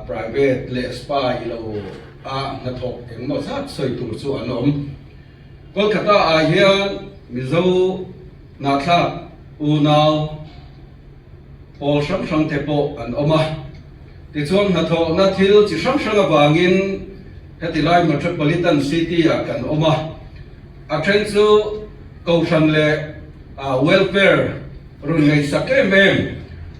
Private leh spa i lo a hnathawk engmaw zat sawi tur chu an awm. Kolkata ah hian Mizo hnahthlak unau pawl hrang hrang te pawh an awm a. Tichuan hnathawhna thil chi hrang hrang avangin heti lai Metropolitan City ah kan awm a. A then chu Kohhran leh Welfare rawn ngaihsak em em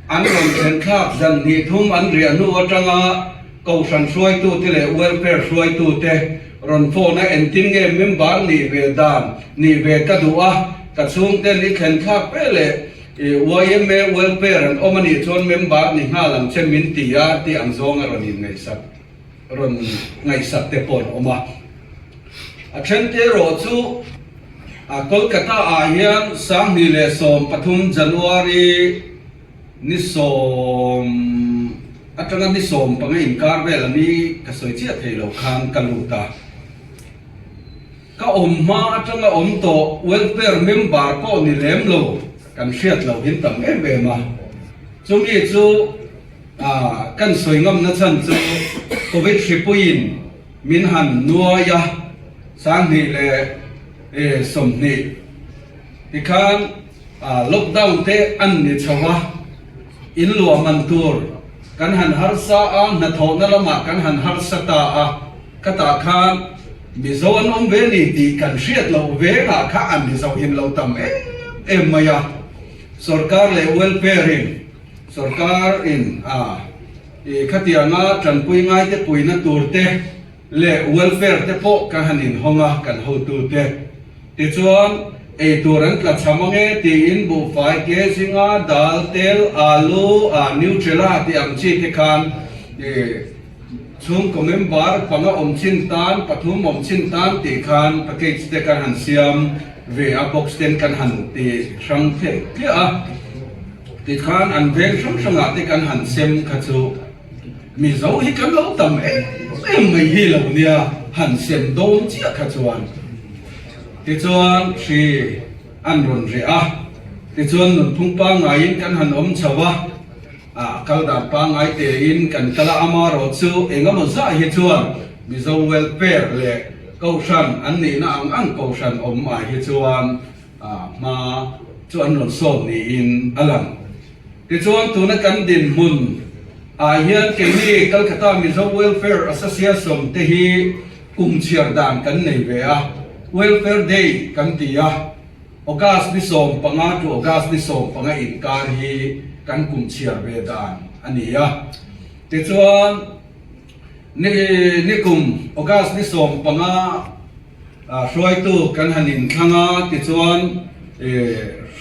an rawn thlen thlak zan hnih thum an riah hnu atanga Kohhran hruaitute leh Welfare hruaitute rawn phone a engtin nge member nih ve dan nih ve ka duh a, ka chhungten i thlen thlak ve leh yma Welfare an awm anih chuan member ni nghal ang che min ti a tih ang zawng a rawn inngaihsak rawn ngaihsak te pawh an awm a. A then te erawh chu Kolkata ah hian 2013 January ni sawm atanga ni sawm panga inkar vel a ni ka sawi chiah thei lo khan ka lut a. Ka awm hma atanga awm tawh welfare member pawh ni lem lo kan hriat loh hin tam em em a. Chumi chu kan sawi ngamna chhan chu Covid hripuiin min han nuai a, 2020 tikhan Lockdown te an ni chho a, in luah man tur kan han harsa a, hnathawhna lamah kan han harsa ta a, khatah khan Mizo an awm ve ni tih kan hriat loh vengah kha an Mizo him lo tam em em mai a, sorkar leh welfare in sorkar in a khatianga tanpui ngaite puina tur te leh welfare te pawh kan han inhawng a kan hotute. Tichuan, ei tur an tla cham ange tiin buhfai ke zinga dal, tel, alu, ah Nutrela tih ang chi te khan chhungkaw member panga awm chin tan, pathum awm chin tan tih khan package te kan han siam ve a, box ten kan han ti hrang thei tliah a. Tikhan an veng hrang hrangah te kan han sem kha chu. Mizo hi kan lo tam em em mai hi lo nia, han sem dawn chiah kha chuan. Tichuan hri an rawn reh a, tichuan nunphung pangaiin kan han awm chho a, a kal dan pangai tein kan kal a, amarawh chu engemaw zah hi chuan Mizo welfare leh Kohhran an nihna ang ang Kohhran awm ah hi chuan hma chu an rawn sawm niin a lang. Tichuan tuna kan dinhmun ah hian keini Calcutta Mizo Welfare Association te hi kum chhiar dan kan nei ve a, Welfare Day kan ti a, August ni 15 to August ni 15 inkar hi kan kum chhiar ve dan a ni a. Tichuan ni nikum August ni 15 Hruaitu kan han inthlang a, tichuan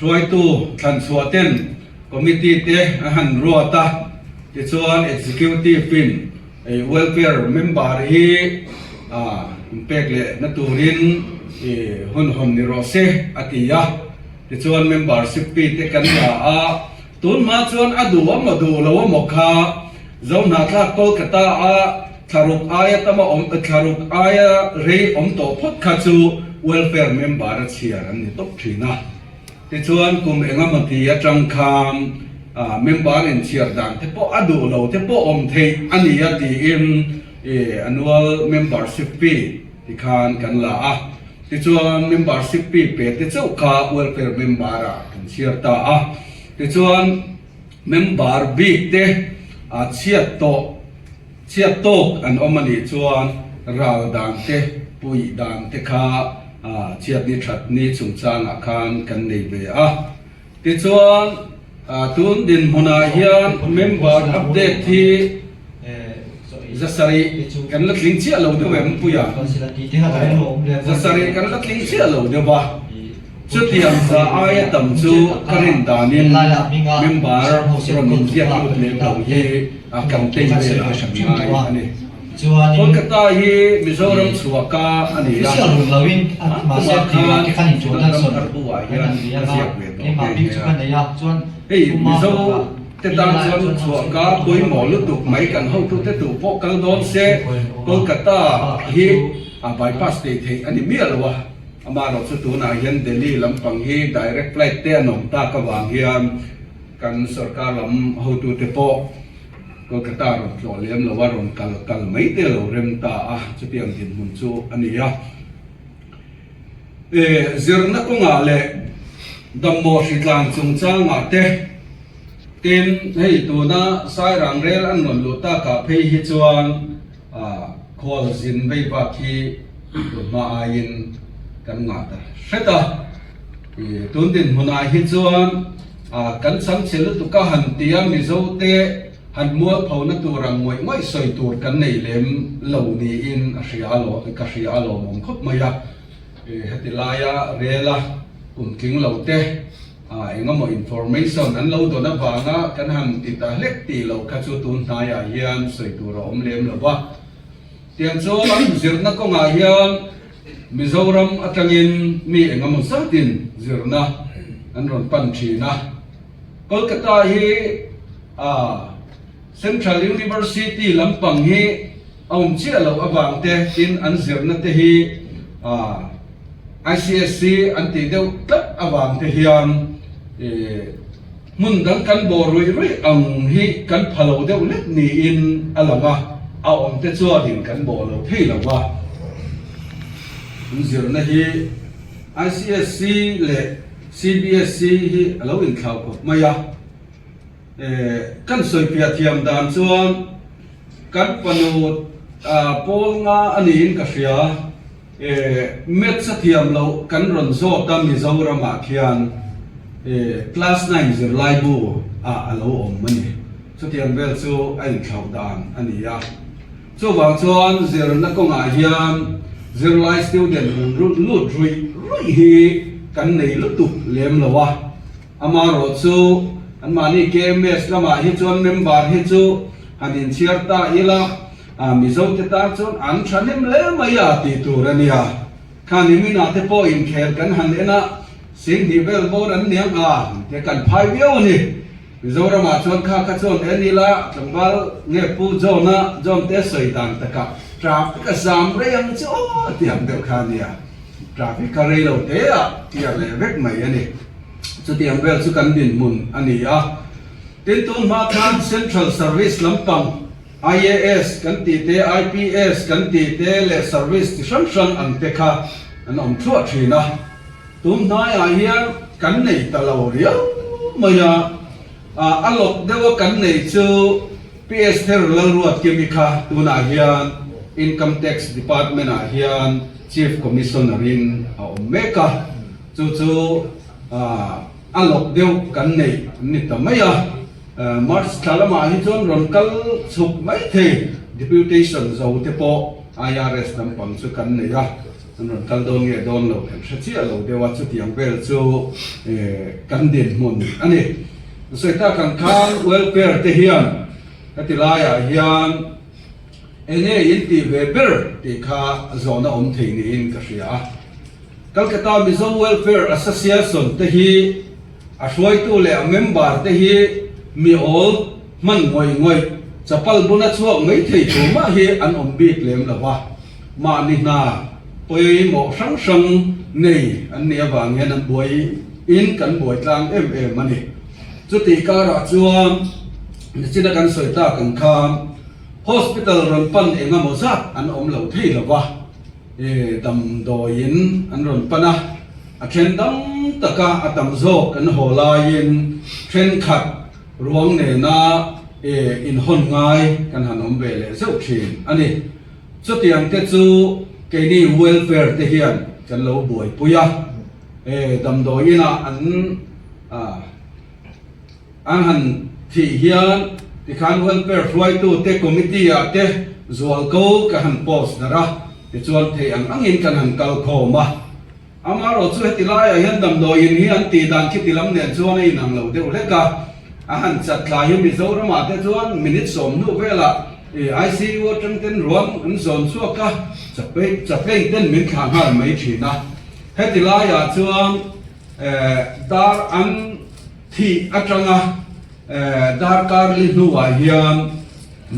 hruaitu thlanchhuah ten committee te an han ruat a, tichuan executive in welfare member hi inpek leh na turin hun hawn ni rawh se a ti a, tichuan membership fee te kan la a. Tun hma chuan a duh a maw duh lo a maw kha Zohnahthlak Kolkata a thlaruk aia tama awm thlaruk aia rei awm tawh phawt kha chu welfare member a chhiar an ni tawp thin a. Tichuan kum engemaw ti atang khan member inchhiar dan te pawh a duh lo te pawh awm theih a ni a tiin annual membership fee tikhan kan la a. Tichuan membership fee pe te chauh kha welfare member ah kan chhiar ta a. Tichuan member bik te a chhiat tawh chhiat tawk an awm a nih chuan ral dan te puih dan te kha chhiat ni that ni chungchangah khan kan nei ve a. Tichuan tun dinhmunah hian member update hi zasarih kan la tling chiah lo deuh em Puia? Zasarih kan la tling chiah lo deuh a, chutiang za aia tam chu ka rin danin member rawn inziak lut lem lo hi kan tei velah kan ngai a ni. Kolkata hi Mizoram chhuaka a ni a, tumah khan Ram thar bu ah hian a ziak ve tawh nghe nghe a. Hei Mizo te tan chuan chhuaka pawimawh lutuk mai kan hotute tu pawh kal dawn se Kolkata hi a bypass tei theih a ni miah lo a, amaherawh chu tunah hian Delhi lampang hi direct flight te an awm tak avang hian kan sorkar lam hotute pawh. Kolkata rawn tlawh lem lo a, rawn kal kal mai te a lo rem ta a, chutiang dinhmun chu a ni a. Zirna kawngah leh dammaw hritlan chungchangah te, tin hei tuna Sairang rel an rawn luh takah phei hi chuan khual zin vei bak hi tun hma aiin kan ngah ta hret a. Tun dinhmunah hi chuan kan changchhe lutuk a han ti a, Mizote han mualphona tur ang ngawih ngawih sawi tur kan nei lem lo niin a hria a, ka hria a lawmawm khawp mai a. Heti laia rela kum tling lo te eng emaw information an lo dawn avanga kan han ti ta hlek tih loh kha chu tun hnaiah hian sawi tur a awm lem lo va. Tiang chuan zirna kawngah hian Mizoram atangin mi eng emaw zatin zirna an rawn pan thin a. Kolkata hi Central University lampang hi a awm chiah loh avang te tin an zirna te hi ICSC an tih deuh tlat avang te hian hmun dang kan bawh ruih ruih ang hi kan pha lo deuh lek niin a lang a, a awm te chuanin kan bawh lo thei lo va. An zirna hi ICSC leh CBSC hi a lo inthlau khawp mai a. Kan sawifiah thiam dan chuan kan fanu pawl nga a niin ka hria. Maths a thiam loh kan rawn zawt a Mizoramah khian class nine zirlaibu ah a lo awm a ni. Chutiang vel chu a inthlauh dan a ni a. Chuvang chuan zirna kawngah hian zirlai student rawn lut ruih ruih hi kan nei lutuk lem lo a. Amaherawh chu anmahni KMS lamah hi chuan member hi chu han inchhiar ta ila, Mizo te tan chuan an thahnem hle mai a tih tur a nia. Kha niminah te pawh inkhel kan han en a, Singhnih vel bawr an niang a te kan phai viau a ni. Mizoramah chuan kha kha chuan en ila tlangval nge Pu John-a John te sawi dan takah traffic a zam rei ang chu aw tih ang deuh kha a nia. Traffic a rei lo te a clear leh vek mai a ni. Chutiang vel chu kan dinhmun a ni a. Tin tun hma khan Central Service lampang IAS kan tih te, IPS kan tih te leh service chi hrang hrang ang te kha an awm thluah thin a. Tun hnaiah hian kan nei ta lo riau mai a. A lawk deuha kan nei chu PS Ther Lalruatkimi kha tunah hian Income Tax Department ah hian Chief Commissioner in a awm mek a. Chu chu a lawk deuh kan neih an ni ta mai a. March thla lamah hi chuan rawn kal chhuk mai thei deputation zo te pawh IRS lampang chu kan nei a, an rawn kal dawn nge dawn lo kan hre chiah lo deuh a, chutiang vel chu kan dinhmun a ni. Sawi tak ang khan welfare te hian heti laiah hian eng nge in tih ve ber tih kha zawhna awm thei niin ka hria a. Calcutta Mizo Welfare Association te hi a hruaitu leh a member te hi mi awl hman ngawih ngawih, chapal buna chhuak mai thei tur mah hi an awm bik lem lo va, mahni hna pawimawh hrang hrang nei an nih avang hian an buai in kan buai tlang em em a ni. Chutih karah chuan nichina kan sawi tak ang khan hospital rawn pan eng emaw zat an awm lo thei lo va. Damdawiin an rawn pan a, a then dam taka a tam zawk an haw laiin thenkhat ruang nena inhawn ngai kan han awm ve leh zeuh thin a ni. Chutiang te chu keini welfare te hian kan lo buaipui a, damdawiinah an. An han thih hian tikhan welfare hruaitute committee ah te zualko ka han post darh a, tichuan theih ang angin kan han kal khawm a. Amaherawh chu heti laiah hian damdawiin hi an tih dan khiti lam nen chuan a inang lo deuh hlek a, a han chat tlai hi Mizoramah te chuan minute 10 velah ICU atang ten ruang an zawn chhuak a, chaplain ten min thlah nghal mai thin a. Heti laiah chuan dar an. Thih atanga darkar li hnuah hian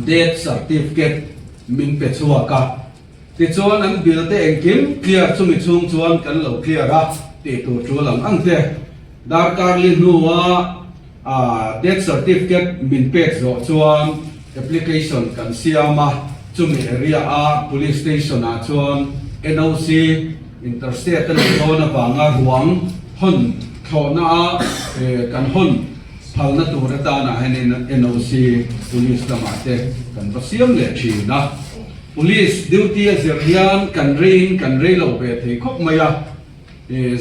death certificate min pe chhuak a, tichuan an bill te engkim clear chumi chhung chuan kan lo clear a tih tur tul ang ang te. Darkar li hnua death certificate min pek zawh chuan. Application kan siam a, chumi area a Police Station ah chuan NOC Interstate a nih dawn avanga ruang hawn thlawhna a kan hawn phalna tur atana hianin NOC Police lamah te kan va siam leh thin a. Police duty a zir hian kan reiin kan rei lo ve thei khawp mai a.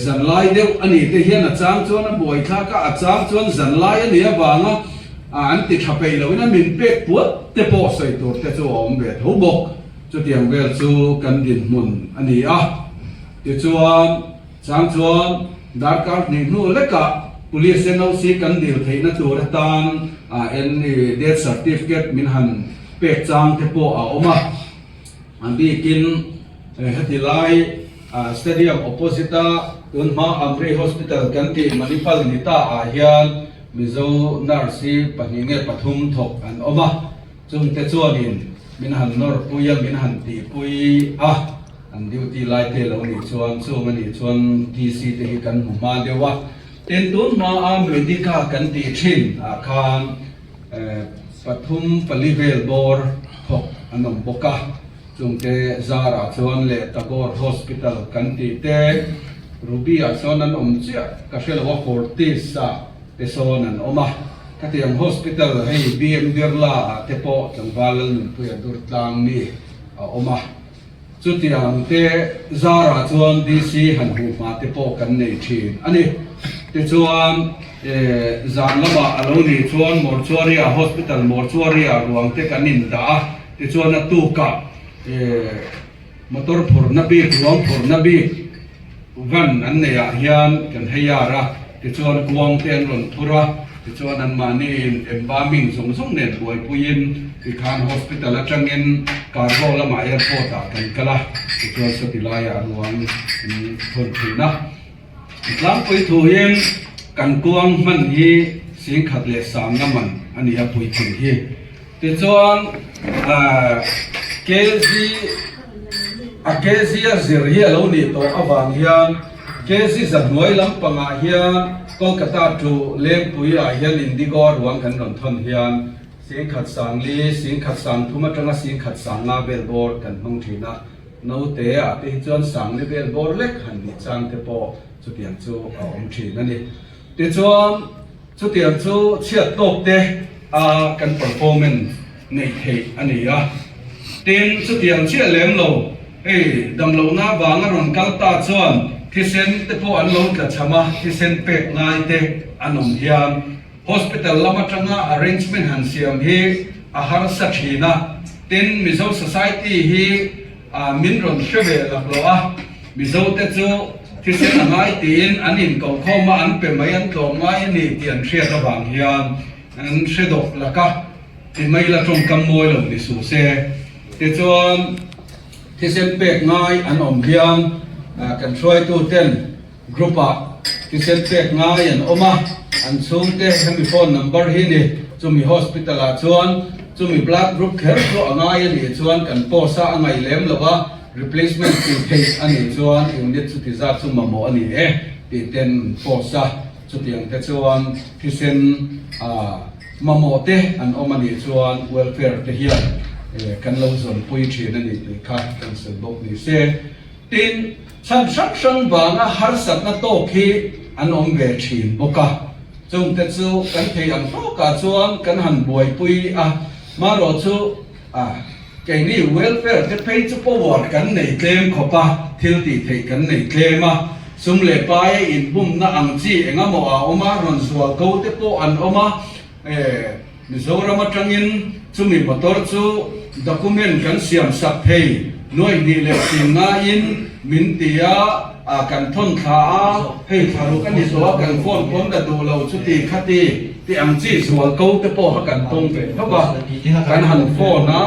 Zanlai deuh a nih te hian a chang chuan a buaithlak a, a chang chuan zanlai a nih avanga an ti tha peih loin a min pek puat te pawh sawi tur te chu a awm ve tho bawk. Chutiang vel chu kan dinhmun a ni a. Tichuan, chang chuan darkar hnih hnu lekah Police NOC kan dil theihna tur atan death certificate min han pek chang te pawh a awm a. A bikin heti lai Stadium opposite a tun hma Amri Hospital kan tih Manipal ni ta ah hian Mizo nurse hi pahnih nge pathum thawk an awm a, chungte chuanin min han nawrpui a, min han tihpui a, an duty lai te lo nih chuan chung a nih chuan DC te hi kan hmu hma deuh a. Tin, tun hma a Medica kan tih thin ah khan Pathum pali vel bawr thawk an awm bawk a, chungte zarah chuan leh Tagore Hospital kan tih te, Ruby ah sawn an awm chiah ka hre lo a, Fortis ah te sawn an awm a, khatiang hospital hei BM Birla ah te pawh tlangval Lalnunpuia Durtlang mi a awm a. Chutiang te zarah chuan DC han hmuh hma te pawh kan nei thin a ni. Tichuan zan lamah a lo nih chuan mortuary ah hospital mortuary ah ruang te kan indah a, tichuan a tukah motor phurhna bik ruang phurhna bik van an neih ah hian kan hei-ar a, tichuan kuang te an rawn phur a, tichuan anmahni in embalming zawng zawng nen buaipuiin tikhan hospital atangin cargo lamah airport ah kan kal a, tichuan sawti laiah ruang an thawn thin a. Tlangpui thuin kan kuang hman hi singkhat leh sangna man a ni a puitling hi. Tichuan KZ a KZ a zir hi a lo nih tawh avang hian KZ zahnuai lampangah hian Kolkata to Lengpui ah hian Indigo a ruang kan rawn thawn hian singkhat sangli, singkhat sangthum atanga singkhat sangnga vel bawr kan hmang thin a. Naute ah te hi chuan sangli vel bawr lek han nih chang te pawh chutiang chu a awm thin a ni. Tichuan. Chutiang chu chhiat tawk te a kan performance neih theih a ni a. Tin, chutiang chiah lem lo, hei damlohna avanga rawn kal ta chuan thisen te pawh an lo tla cham a, thisen pek ngai te an awm hian hospital lam atanga arrangement han siam hi a harsa thin a. Tin, Mizo society hi A min rawn hre ve lak lo a, Mizo te chu thisen a ngai tiin an inkoh khawm a, an pe mai an tlawm ngai a ni tih an hriat avang hian an hre dawk lak a, ti mai la tawngkam mawi lo ni suh se. Tichuan thisen pek ngai an awm hian kan hruaitu ten Group ah thisen pek ngai an awm a, an chhungte hemi phone number hi ni, chumi hospital ah chuan chumi blood group kher chu a ngai a nih chuan kan post a a ngaih lem lo a, replacement tih theih a nih chuan unit chuti zat chu mamawh a ni e tih ten post a, chutiang te chuan thisen ah mamawh te an awm a nih chuan welfare te hian kan lo zawnpui thin a ni tih kha kan sawi bawk ni se. Tin, chhan hrang hrang vanga harsatna tawk hi an awm ve thin bawk a, chungte chu kan thei ang tawkah chuan kan han buaipui a, marawh chu a keini welfare te phei chu power kan nei tlem khawp a, thil tih theih kan nei tlem a, sum leh paia inbumna ang chi engemaw a awm a, rawn zual ko te pawh an awm a, Mizoram atangin chumi motor chu document kan siam sak thei nuai hnih leh sin ngaiin min ti a, kan thawn thla a, hei thla ruk a ni tawh a, kan phone pawn la duh lo chuti khati ti ang chi zual ko te pawh kha kan tawng ve tho a, kan han phone a.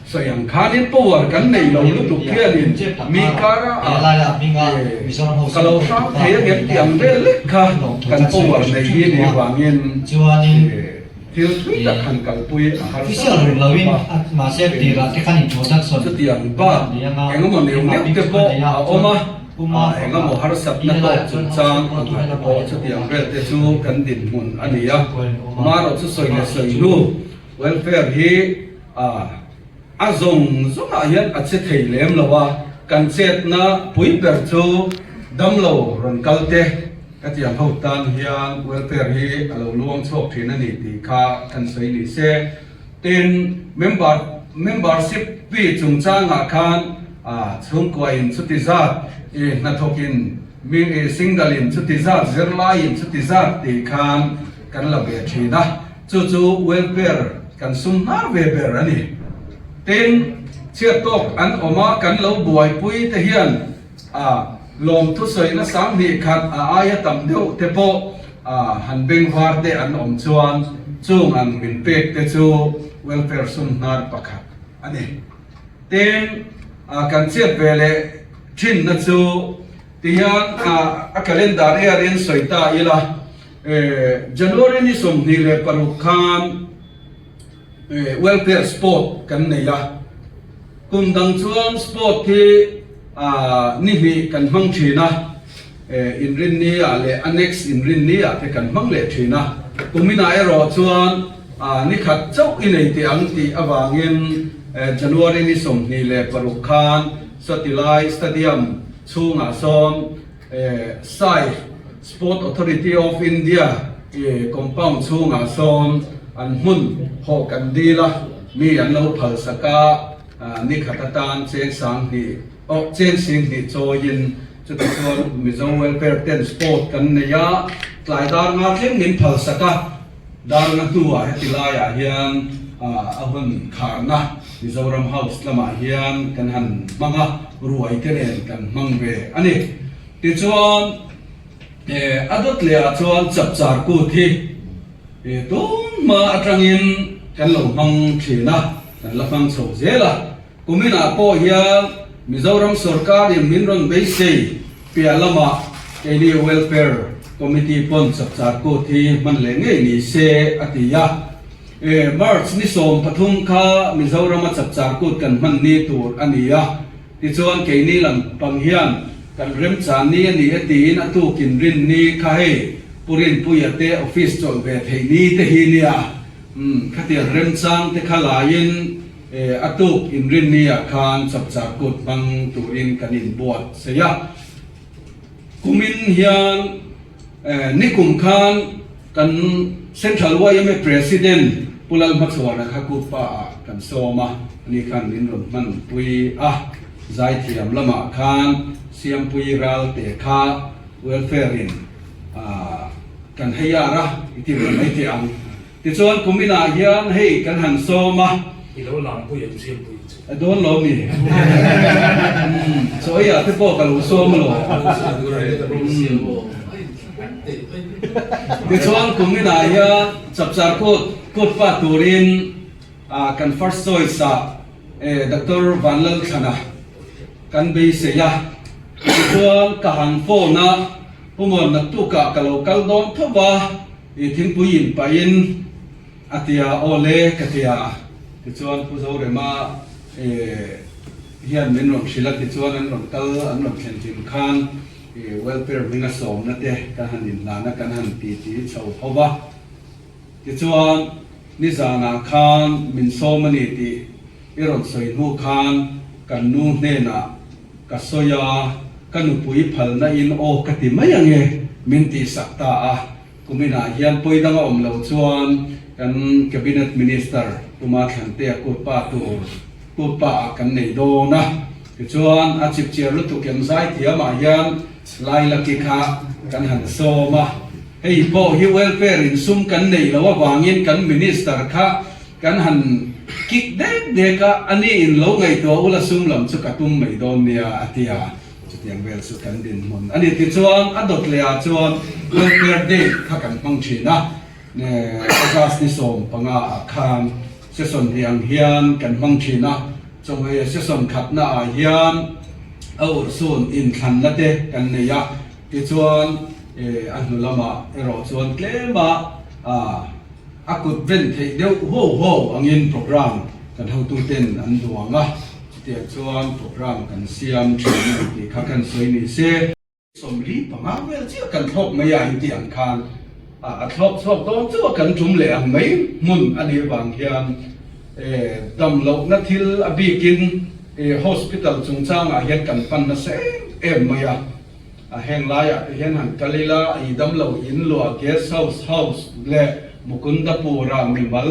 Sawi ang khanin power kan nei lo lutuk hianin mi kara ah ka lo hrang thei a ngem tih ang vel lek kha kan power nei hi ni avangin thil thui tak han kalpui a harsa reng a, chutiang bak engemaw neuh neuh te pawh a awm a, engemaw harsatna tawk chungchang ang ah te pawh chutiang vel te chu kan dinhmun a ni a, marawh chu sawi leh sawi hnu. Welfare hi a zawng zawngah hian a che thei lem lo a, kan chetna pui ber chu damlo rawn kal te ka ti ang ho tan hian welfare hi a lo luang chhuak thin a ni tih kha kan sawi ni se. Tin, member membership fee chungchangah khan chhungkua in chuti zat i hnathawk in mi single in chuti zat zirlai in chuti zat tih khan kan la ve thin a, chu chu welfare kan sum hnar ve ber a ni. Tin, chhiat tawk an awm a kan lo buaipui te hian A lawmthu sawina 2000 a aia tam deuh te pawh han bengvar te an awm chuan chung ang min pek te chu welfare sum hnar pakhat a ni. Tin, kan chet ve leh thinna chu tihian a calendar erin sawi ta ila, January ni 26 khan, Welfare sport kan nei a, kum dang chuan sport hi ni hnih kan hmang thin a, inrinni ah leh a next inrinni ah te kan hmang leh thin a, kuminah erawh chuan ni khat chauh i nei teh ang tih avangin January ni 26 khan Satilai Stadium chhungah sawn Sai Sport Authority of India compound chhungah sawn an hmun hawh kan dil a, mi an lo phal sak a, ni khat atan cheng 2000 aw cheng 2000 chawiin chuti chuan Mizo Welfare ten sport kan nei a, tlai dar nga thleng min phal sak a, dar nga hnuah heti laiah hian a hun kharna Mizoram House lamah hian kan han hmang a, ruai te nen kan hmang ve a ni. Tichuan, a dawt leh ah chuan chapchar kut hi tun hma atangin kan lo hmang thin a, kan la hmang chho zel a. Kuminah pawh hian Mizoram sawrkarin min rawn beisei piah lamah keini Welfare Committee pawn chapchar kut hi hman leh ngei ni se a ti a. March ni 13 kha Mizorama chapchar kut kan hman ni tur a ni a. Tichuan keini lam pang hian kan remchan ni a ni e tiin a tukin rin ni kha hei Pu Rinpuia te office chawlh ve theih ni te hi nia umm khatiang remchang te kha laiin a tuk inrin ni ah khan chapchar kut hmang turin kan inbuat sei a. Kumin hian nikum khan kan Central yma President Pu Lalhmachhuana kha kutpa ah kan sawm a, ani khan min rawn hmanpui a, zaithiam lamah khan Siampui Ralte kha welfare in kan hire a, i ti ve mai teh ang. Tichuan kum inah hian hei kan han sawm a. I lo lampui em Siampui chu? A dawn lo mi? Umm chaw eiah te pawh ka lo sawm alawm. Tichuan kum inah hian chapchar kut kut pa turin kan first choice ah Doctor Vanlalthlana kan beisei a. Tichuan ka han phone a, Pu Muan naktukah ka lo kal dawn tho va. I thingpui in pahin a tia aw le ka tia tichuan Pu Zorema hian min rawn hrilh a tichuan an rawn kal an rawn thlen hlim khan welfare hminga sawmna te kan han inhlan a kan han ti ti chho ho va tichuan nizanah khan min sawm a ni tih i rawn sawi hnu khan kan nu hnenah ka sawi a, ka nupui phalna in aw ka ti mai ange min tihsak ta a, kuminah hian pawi dang a awm lo chuan kan Cabinet Minister Puma Thlantea kutpa tur kutpa ah kan nei dawn a, tichuan a chipchiar lutuk em zaithiam ah hian Lailaki kha kan han sawm a, hei pawh hi welfare in sum kan neih loh avangin kan Minister kha Kan han kick dek dek a, a ni in lo ngaihtuah ula sum lam chu ka tum mai dawn nia a ti a, chutiang vel chu kan dinhmun a ni. Tichuan a dawt leh ah chuan Welfare Day kha kan hmang thin a, August ni 15 ah khan session hnih ang hian kan hmang thin a, chawhmeh session khatna ah hian a urhsun inthlanna te kan nei a, tichuan a hnu lamah erawh chuan tlema A kut ven theih deuh huau huau angin program kan hotuten an duang a, chutiang chuan program kan siam thin a ni tih kha kan sawi ni se. 45 vel chiah kan thlawk mai a intih ang khan. A thlawk chhuak dawn chauh a kan tum leh ang mai hmun a nih vang hian dam lohna thil a bikin hospital chungchangah hian kan pan nasa em em mai a. A heng laiah te hian han kal ila i dam lo in luah guest house house leh Mukundapura mimal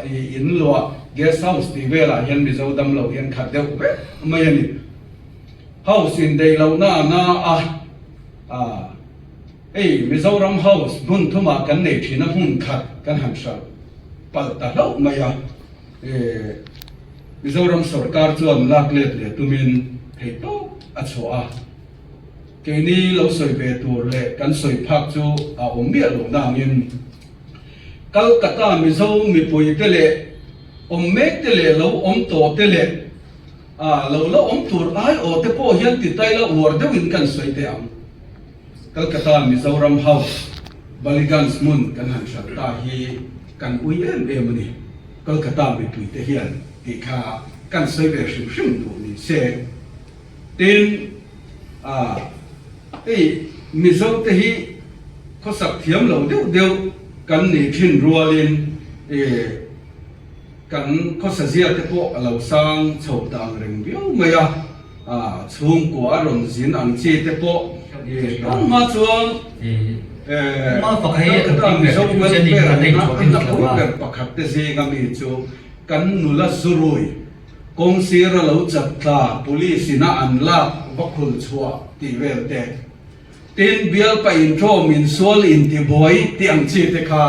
i in luah guest house tih velah hian Mizo dam lo hian khat deuh vek mai a ni. House indeih lohna a na a. Hei Mizoram House hmun thumah kan nei thin a hmun khat kan han hralh palh ta hlauh mai a, Mizoram sorkar chuan lak let leh tumin thei tawp a chhuah a, keini lo sawi ve tur leh kan sawi phak chu a awm miah lo nangin Calcutta Mizo mipui te leh awm mek te leh lo awm tawh te leh lo la awm tur aiawh te pawh hian ti taila uar deuhin kan sawi teh ang. Calcutta Mizoram House, Ballygunge hmun kan han hralh ta hi kan ui em em a ni. Calcutta mipuite hian tih kha kan sawi ve hrim hrim duh ni se. Tin, ah, hei Mizote hi khawsak thiam lo deuh deuh kan nih thin rualin, eh, Kan khawsazia te pawh a lo sang chho ta ang reng viau mai a, chhungkua a rawn zin ang chi te pawh tun hma chuan Calcutta Mizo welfare anga a hnapui ber pakhat te zinga mi chu kan nula zurui kawngsira lo chat tla police ina an lak va khul chhuah tih vel te. Tin, bialpa intawm, insual, intibuai tih ang chi te kha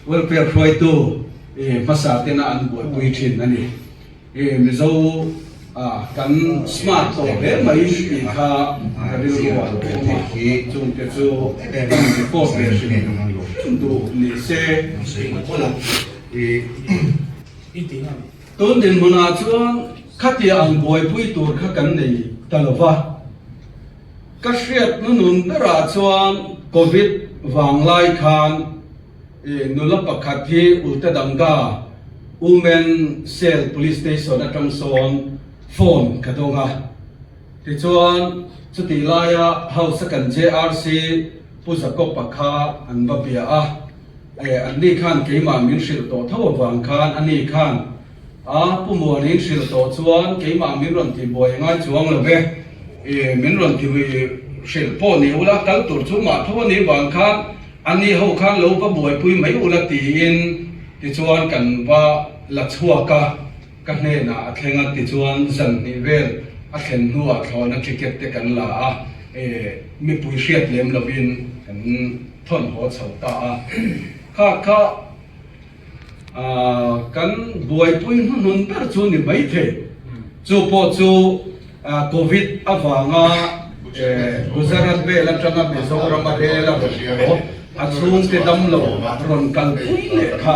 welfare hruaitu hmasa tena an buaipui thin a ni. Mizo kan smart tawh hle mai tih kha ka rilru ah a awm a, chungte chu kan report ve hrim hrim duh ni se. Tun dinhmunah chuan khatia ang buaipui tur kha kan nei ta lo va. Ka hriat hnunun berah chuan Covid vanglai khan nula pakhat hi Ultadanga Women Cell Police Station atang sawn phone ka dawng a. Tichuan chutih laia House a kan JRC Pu Jacob-a kha an va bia a. Anni khan keimah min hrilh tawh tho avang khan ani khan A Pu Muanin hrilh tawh chuan keimah min rawn ti buai ngai chuang lo ve. I min rawn ti hrilh pawh ni ula kal tur chu mah tho a nih vang khan ani ho khan lo va buaipui mai ula tiin tichuan kan va la chhuak a, ka hnenah a thleng a tichuan zan hnih vel a thlen hnuah thlawhna ticket te kan la a, mipui hriat lem lovin kan thawn haw chho ta a. Kha kha. Kan buaipui hnuhnun ber chu ni mai thei. Chu pawh chu Covid avanga Gujarat vel atanga Mizoram a rel a rawn haw, a chhungte damlo rawn kalpui leh kha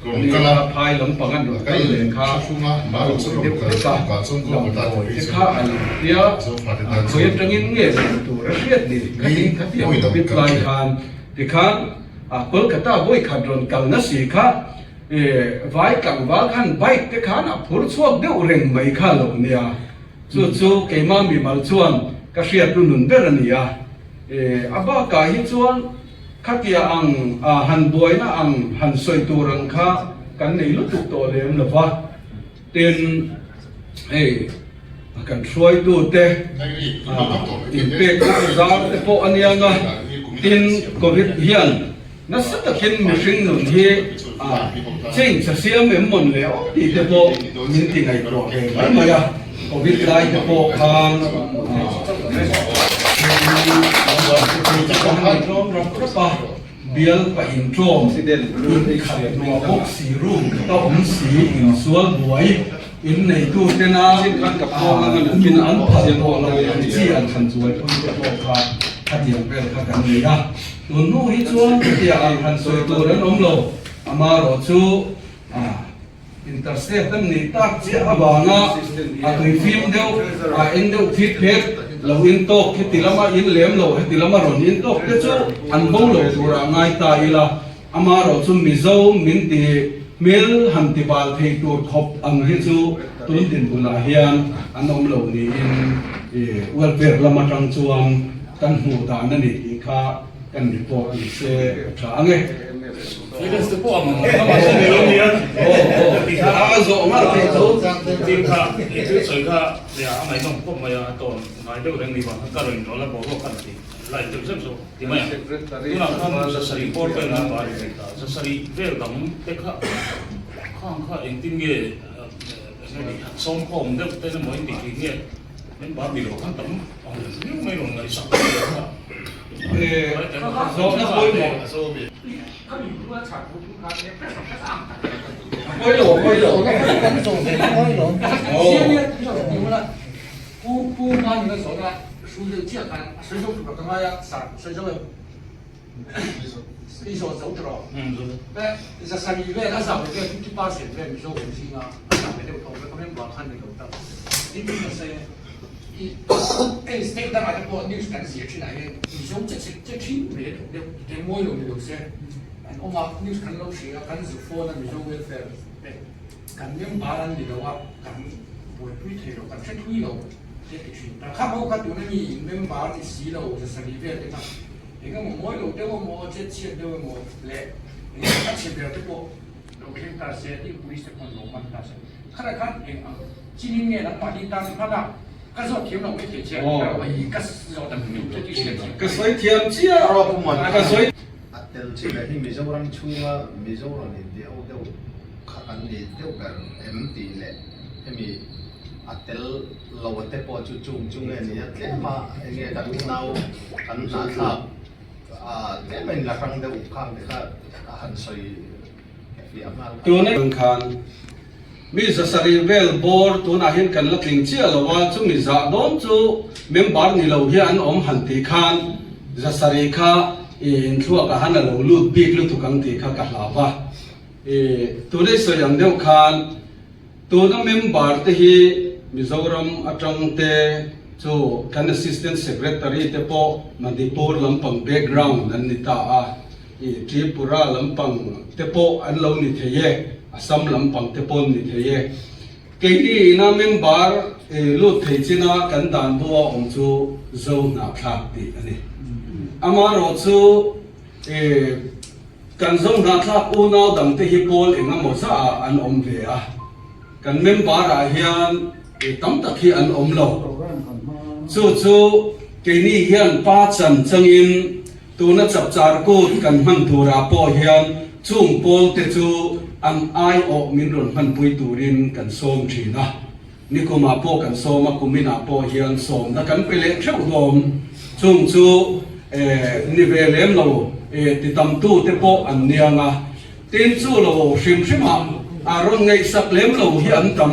ni a, phai lampang an rawn kal leh kha a deuh vek a, damdawi te kha a lo tia, khawi atangin nge zir tur a hriat ni khati khatiang Covid lai khan tikhan A Kolkata vawi khat rawn kal na si kha vai tlangval khan bike te khan a phur chhuak deuh reng mai kha lo nia. Chu chu keimah mimal chuan ka hriat lu nun ber a ni a. A bakah hi chuan khatia ang han buaina ang han sawi tur ang kha kan nei lutuk tawh lem lo va. Tin, hei kan hruaitute inpekna zar te pawh a niang a, tin Covid hian nasa takin mihring nun hi change a siam em mawn le aw tih te pawh min ti ngaihtuah ve mai mai a, Covid lai te pawh khan kan tlawm rap rap a. Bial pa inṭawm inkhat hnuah bawk si room khata awm si insual buai inneitu tena in an phal tawh lo ang chi an han chuaipui te pawh kha khatiang vel kha kan nei a. Tun hnu hi chuan chutiang ang han sawi tur an awm lo. Amarawh chu Interstate an nih tak chiah avanga a tuifim deuh, a eng deuh thit phet lo in tawk heti lama in lem lo heti lama rawn in tawk te chu an bo lo turah ngai ta ila. Amaherawh chu Mizo min ti hmel han ti bal thei tur khawp ang hi chu tun dinhmunah hian an awm lo niin welfare lam atang chuan kan hmuh dan a ni tih kha. Kan report ni se a tha ang e. Finance te pawh ang ang ang a ni lo nia. A zawh ngar thei tho. Tin kha i thil sawi kha leh a ngaihnawm khawp mai a, a tawn ngai deuh reng ni vang khan ka rawn inrawlh a, boruak khan ti lai deuh zeuh zawk ti mai ang. Tunah khan zasarih bawr ka inah ka ri thei ta, zasarih vel dang te kha khang kha engtin nge eng nge sawmkhawm deuh te emaw in ti thin nge member ni lo khan tam ang viau mai rawn ngaihsak deuh kha. Zawhna pawimawh. A pawi lo, a pawi lo. Hei state dangah te pawh news kan zir thinah hian Mizo che chhe che thin mai a thawk deuh eng mawi lo ni lo se an awm a, news kan lo hria a, kan zu phone a Mizo welfare te kan member an ni lo a, kan buaipui thei lo, kan hre thui lo te ti thin ta. Kha ho kha tuna mi in member ni si lo zasarih vel te kha eng emaw mawi lo deuh emaw chet chhiat deuh emaw leh eng emaw a chhe ber te pawh lo thleng ta se tih police te pawn lo man ta se. Khalai khan eng ang chinin nge nangmahni tan hman a, ka zawt thiam lo mai thei che a, i ka zawt ang duh che tih hriat thiam Ka sawi thiam chiah ka sawi. A tel chin ah hi Mizoram chhunga Mizoram in ti ho deuh kha kan ni deuh ber em tih leh hemi a tel lo a te pawh chu chung chu nge ni a tlem a enge kan unau kan hnahthlak tlem a inla hrang deuh khang te kha a han sawi Tuna khan mi zasarih vel bawr tunah hian kan la tling chiah lo a, chumi zah dawn chu member ni lo hi an awm han tih khan zasarih kha i inthluakah han a lo lut bik lutuk ang tih kha ka hlau a. I tuna i sawi ang deuh khan tuna member te hi Mizoram atang te chu kan Assistant Secretary te pawh Manipur lampang background an ni ta a. I Tripura lampang te pawh an lo ni thei e, Assam lampang te pawh an ni thei e. Keini ina member lut thei china kan dan bua awm chu Zo hnahthlak tih a ni. Amaherawh chu kan Zo hnahthlak unau dangte hi pawl eng emaw zahah an awm ve a. Kan member ah hian tam tak hi an awm lo. Chu chu keini hian pa chan changin Tuna chapchar kut kan hman turah pawh hian chung pawlte chu an aiawh min rawn hmanpui turin kan sawm thin a. Nikumah pawh kan sawm a, kuminah pawh hian sawmna kan pe leh theuh hlawm. Chung chu ni ve lem lo ti tamtute pawh an niang a. Tin chu lo hrim hrimah a rawn ngaihsak lem lo hi an tam.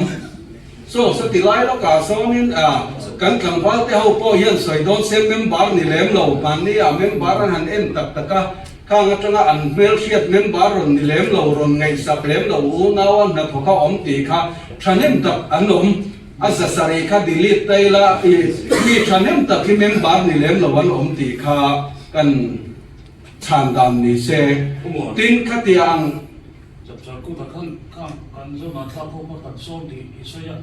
Chaw sa ti lai lawkah sawnin a kan tlangval te ho pawh hian sawi dawn se member ni lem lo, mahni ah member an han en tak tak a, khang atanga an hmelhriat member rawn ni lem lo, rawn ngaihsak lem lo, unau a hnathawk a awm tih kha thahnem tak an awm, a zasarih kha delete ta ila i mi thahnem tak hi member ni lem lo an awm tih kha kan chhan dan ni se, tin khatia ang. Chapchar kutah khan kha kan zawnah thla pawh kha kan sawm tih i sawi a,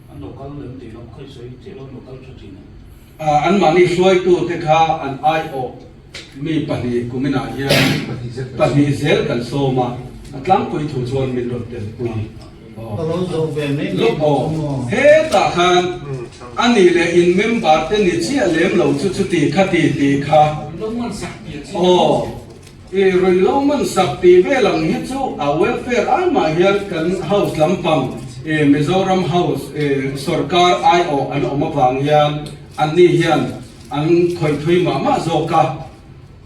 an lo kal lem tih lam kha i sawi chiah lo, an lo kal tha thin a. Anmahni hruaitute kha an aiawh mi pahnih kuminah hian pahnih zel kan sawm a, a tlangpui thu chuan min rawn telpui. Ka lo zawh ve mai mai bawk chu maw? Hetah khan a nih leh in member te ni chiah lem lo chu chuti khati tih kha aw. I ruihhlo man sak tih vel ang hi chu a welfare ai mah hian kan house lampang i Mizoram house i sorkar aiawh an awm avang hian anni hian an khawih thui mah mah zawk a,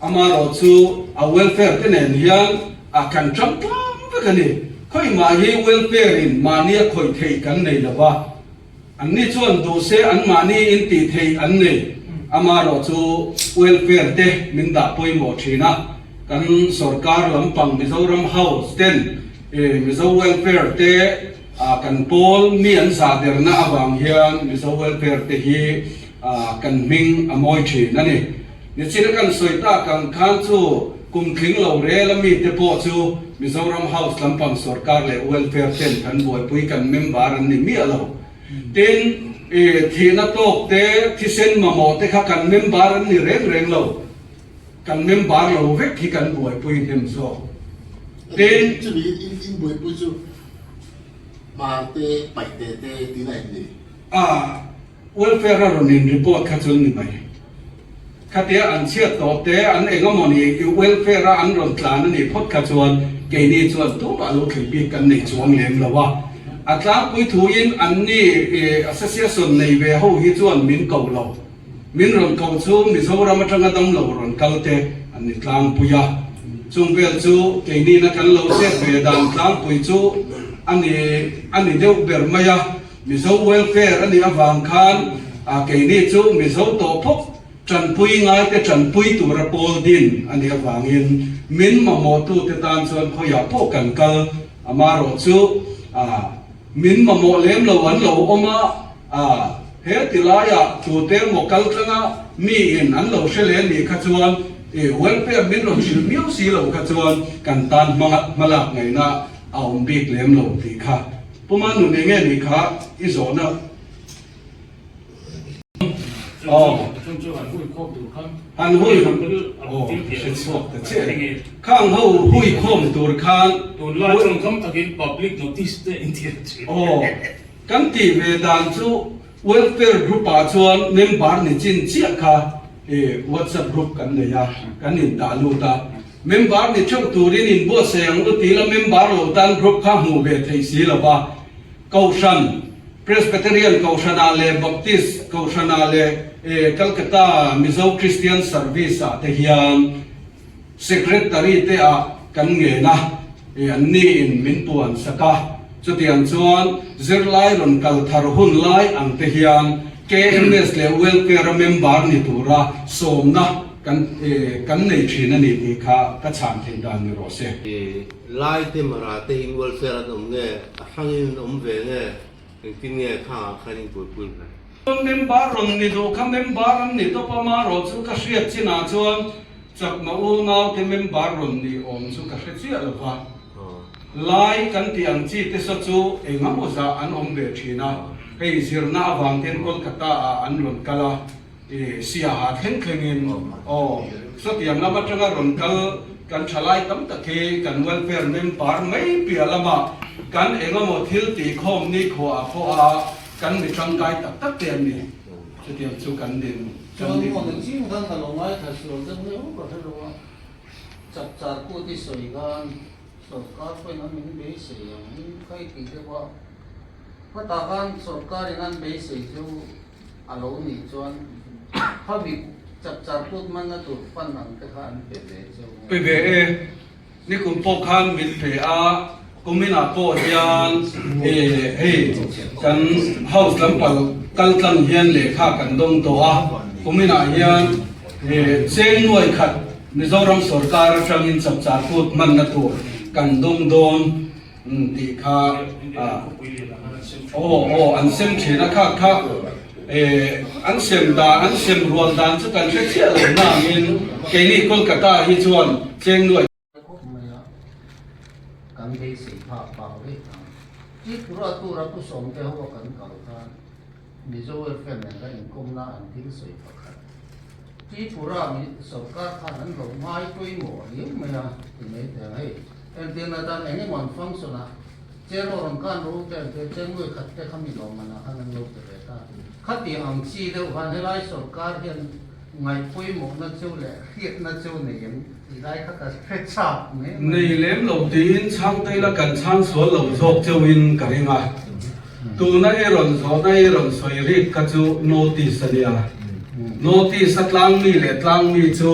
amaherawh chu a welfare te nen hian a kan tang tlang vek a ni. Khawih mah hi welfare in mahnia khawih theih kan nei lo va. Anni chuan duh se anmahni in tih theih an nei. Amaherawh chu welfare te min dah pawimawh thin a, kan sorkar lampang Mizoram House ten Mizo welfare te kan pawl mi an zah derna avang hian Mizo welfare te hi kan hming a mawi thin a ni. Nichina kan sawi tak ang khan chu kum tling lo rel a mite pawh chu Mizoram House lampang sorkar leh welfare ten kan buaipui kan member an ni miah lo. Tin, i thihna tawk te, thisen mamawh te kha kan member an ni reng reng lo. Kan member lo vek hi kan buaipui hnem zawk. Tin. Chumi in buaipui chu Hmar te, Paihte te tina em ni? A, welfare a rawn in report kha chu ni mai. Khatia an chhiat tawh te, an eng emaw ni i welfare a an rawn tlan a nih phawt kha chuan keini chuan tumah lo thlei bik kan nei chuang lem lo a. A tlangpui thuin anni association nei ve ho hi chuan min ko lo. Min rawn koh chu Mizoram atanga damlo rawn kal te an ni tlangpui a, chung vel chu keinina kan lo chet ve dan tlangpui chu a ni a ni deuh ber mai a. Mizo welfare a nih avang khan keini chu Mizo tawh phawk tanpui ngai te tanpui tura pawl din a nih avangin min mamawhtute tan chuan khawiah pawh kan kal amarawh chu min mamawh lem lo an lo awm a. A, he ti laiah tute emaw kal tlanga mi in an lo hre leh nih kha chuan i welfare min rawn hrilh miau si lo kha chuan kan tan hmalak ngaihna a awm bik lem lo tih kha Puma nun eng nge nih kha i zawhna Aw han hui aw hre chhuak ta chiah e khang ho hui khawm tur khan Tunlai tawngkam takin public notice te intiam thin. Aw. Kan tih ve dan chu welfare group ah chuan member ni chin chiah kha WhatsApp group kan nei a, kan in dah lut a. Member ni theuh turin in buatsaih ang u tila member lo tan group kha hmuh ve theih si lo va. Kohhran, Presbyterian Kohhran ah leh Baptist Kohhran ah leh Calcutta Mizo Christian Service ah te hian Secretary te ah kan ngen a, i an ni in min puan sak a, chutiang chuan zirlai rawn kal thar hun lai ang te hian KMS leh Welfare a member ni tura sawmna kan kan nei thin a ni tih kha ka chhan theih dan ni rawh se. I lai te mara te in welfare an awm nge, a hrangin an awm ve nge, engtin nge khangah khan in buaipui ve? Member rawn ni duh kha member an ni tawp a, marawh chu ka hriat chinah chuan Chakma unaute member rawn ni awm chu ka hre chiah lo va, lai kan tih ang chi te saw chu engemaw zah an awm ve thin a, hei zirna avang ten Kolkata ah an rawn kal a, i Siaha thleng thlengin aw sawtiang lam atanga rawn kal kan thalai tam tak hi kan welfare member mai piah lamah kan engemaw thil tih khawm nikhua ah pawh a kan mi tangkai tak tak te an ni, chutiang chu kan din. Chuan maw ni ching khan ka lo ngaithla sual deuh nge aw ka hre lo a, chapchar kut i sawi khan sawrkar pawhin a min beisei ang in kha i tih deuh a, khatah khan sawrkar in an beisei chu a lo nih chuan khami chapchar kut manna tur fund ang te kha an pe ve cheu nge. Pe ve e. Nikum pawh khan min pe a, kuminah pawh hian hei kan house lampang kal tlang hian lehkha kan dawng tawh a, kuminah hian cheng nuai khat Mizoram sorkar atangin chapchar kut hmanna tur kan dawng dawn tih kha aw aw an sem thin a kha kha an sem dan an sem rual dan chu kan hre chiah lo nangin keini Kolkata hi chuan cheng nuai khawp mai a kan beisei phak phak vek ang Tripura tura pu sawmte ho a kan kal khan Mizo welfare nen kan inkawmna an thil sawi pakhat Tripura sorkar khan an lo ngai pawimawh riau mai a ti mai thei ang hei Entirna tan eng emaw an function a, chair aw rawn kan ru te an tia, chair nuai khat te kha mi lawmman ah khan an lo pe ve ta. Khati ang chi deuh khan helai sorkar hian ngaih pawimawhna cheu leh hriatna cheu nei em tih lai kha ka hre chak mai mai. Nei lem lo tiin chhangte ila kan chhang sual lo zawk cheuhin ka ring a, tuna i rawn zawhna i rawn sawi rik kha chu notice a nia, notice a tlangmi leh tlangmi chu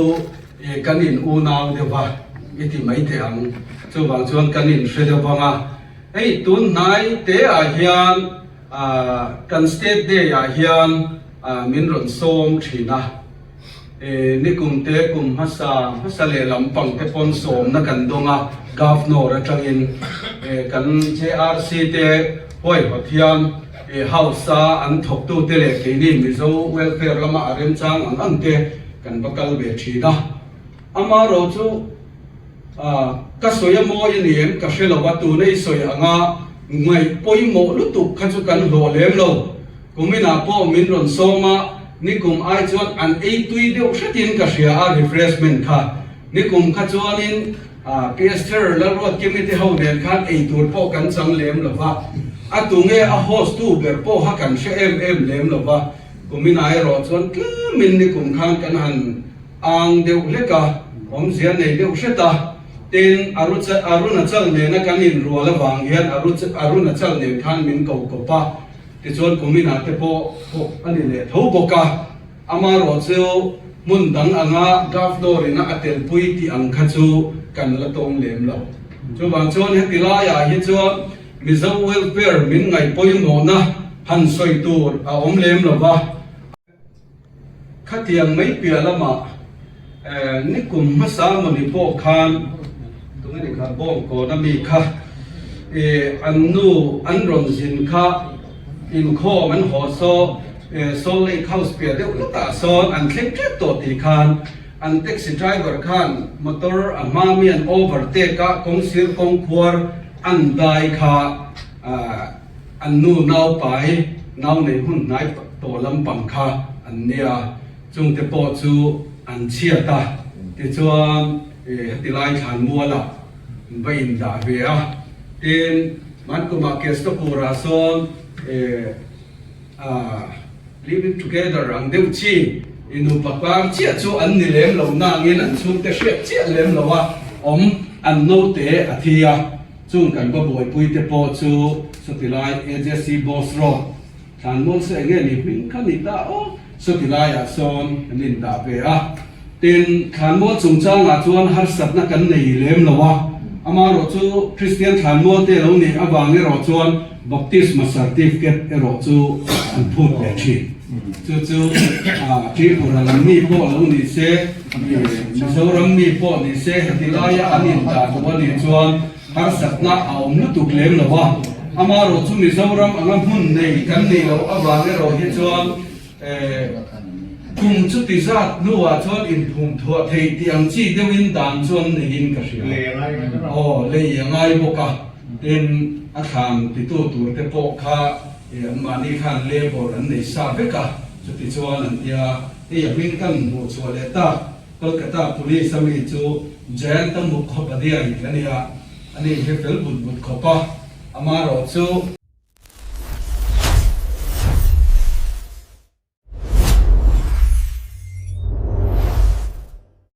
I kan in unau deuh va i ti mai teh ang. Chuvang chuan kan in hre deuh vang a. Hei tun hnai te ah hian kan state day ah hian min rawn sawm thin a. I nikum te kum hmasa hmasa leh lampang te pawn sawmna kan dawng a Governor atangin kan JRC te huaihawt hian House a an thawktu te leh keini Mizo welfare lama a remchang ang ang te Kan va kal ve thin a, ama ro chu ka sawi a mawi a ni em ka hre lo a, tuna i sawi anga ngaih pawimawh lutuk kha chu kan hlawh lem lo. Kuminah pawh min rawn sawm a, Nikum ai chuan an ei tui deuh hretin ka hria a refreshment kha. Nikum kha chuanin Pastor Lalruatkimi te ho nen khan ei tur pawh kan chang lem lo va, a tunge a host tu ber pawh kha kan hre em em lem lo va, kuminah erawh chuan tlemin nikum khan kan han ang deuh hlek a, awmzia nei deuh hret a. Tin, Arunachal nena kan inrual avang hian Arunachal nen khan min ko kawp a, tichuan kuminah te pawh thawk a ni leh tho bawk a. Amaherawh chu hmun dang anga Governor ina a telpui tih ang kha chu kan la tawng lem lo. Chuvang chuan heti laiah hi chuan Mizo welfare min ngaih pawimawhna han sawi tur a awm lem lo va. Khatiang mai piah lamah nikum hmasa mawni pawh khan tunge ni kha Bawngkawn ami kha an nu an rawn zin kha inkhawm an haw saw Salt Lake House piah deuh hlekah sawn an thleng tep tawh tih khan an taxi driver khan motor a hma mi an overtake a kawngsir kawngkhuar an dai kha An nu naupai nau nei hun hnai tawh lampang kha an nia, chungte pawh chu an chhiat a, tichuan heti lai thlanmualah an va indah ve a, tin Mankumah Kestopurah sawn living together ang deuh chi i nupa kar chiah chu an ni lem lo nangin an chhungte hriat chiah lem lo a awm an naute a thi a. Chung kan va buaipui te pawh chu sawti lai AJC Boss Road thlanmual saw enge ni hming kha ni ta aw sawti laiah sawn kan indah ve a. Tin, thlanmual chungchangah chuan harsatna kan nei lem lo a, amaherawh chu Kristian thlanmual te lo nih avang erawh chuan Baptisma certificate erawh chu an phut ve thin. Chu chu Tripura lam mi pawh lo ni se, Mizoram mi pawh ni se heti laia an indah duh a nih chuan harsatna a awm lutuk lem lo a. Amaherawh chu Mizoram anga hmun nei kan nih loh avang erawh hi chuan kum chuti zat hnuah chuan inphum thuah theih tih ang chi deuhin dan chuan neiin ka hria. Aw, lei a ngai bawk a, tin a thlan titu tur te pawh kha Anmahni khan labour an nei sa vek a, chuti chuan an tia, hei a hming kan hmuh chhuah leh ta, Kolkata Police a mi chu Jayanta Mukhopadhyay tih a nia, ani hi fel but but khawp a, amaherawh chu.